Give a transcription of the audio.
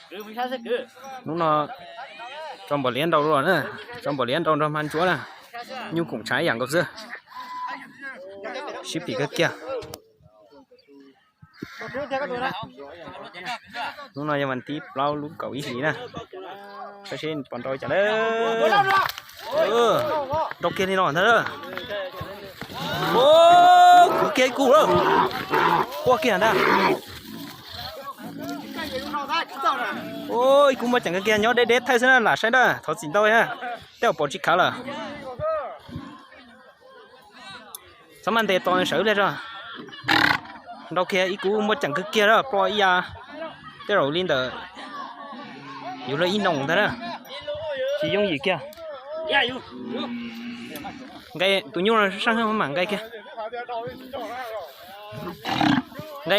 Hnub no tso npaum liab nrau los na, tso npaum liab nrau nrog hma ntsuab na, nyuj koom tshav ib yam nkaus xwb. Sib phim kawg kiag. Hnub no yog vas thib plaub lub kaum ib hlis na, saib seb pom nrau cas lawm. Nrau kiag li no ntag. Kwv kiag ib kub lawm, quaj kiag ntag. Ib kub muaj ceem kawg kiag, nyob deb deb thawj xwb na, lam saib na, thov txim ntau na, tej zaum pom tsis khav lawm. Txhob maj ntes tos nws sawv ib pliag tso. Nrau kiag ib kub muaj ceem kawg kiag lawm, ploj ib ya, tej zaum li ntawm yus lawv ib noos ntag na. Tsis yooj yim kiag. Nqe tus nyuj no sab heej, mam nqe kiag. Nqe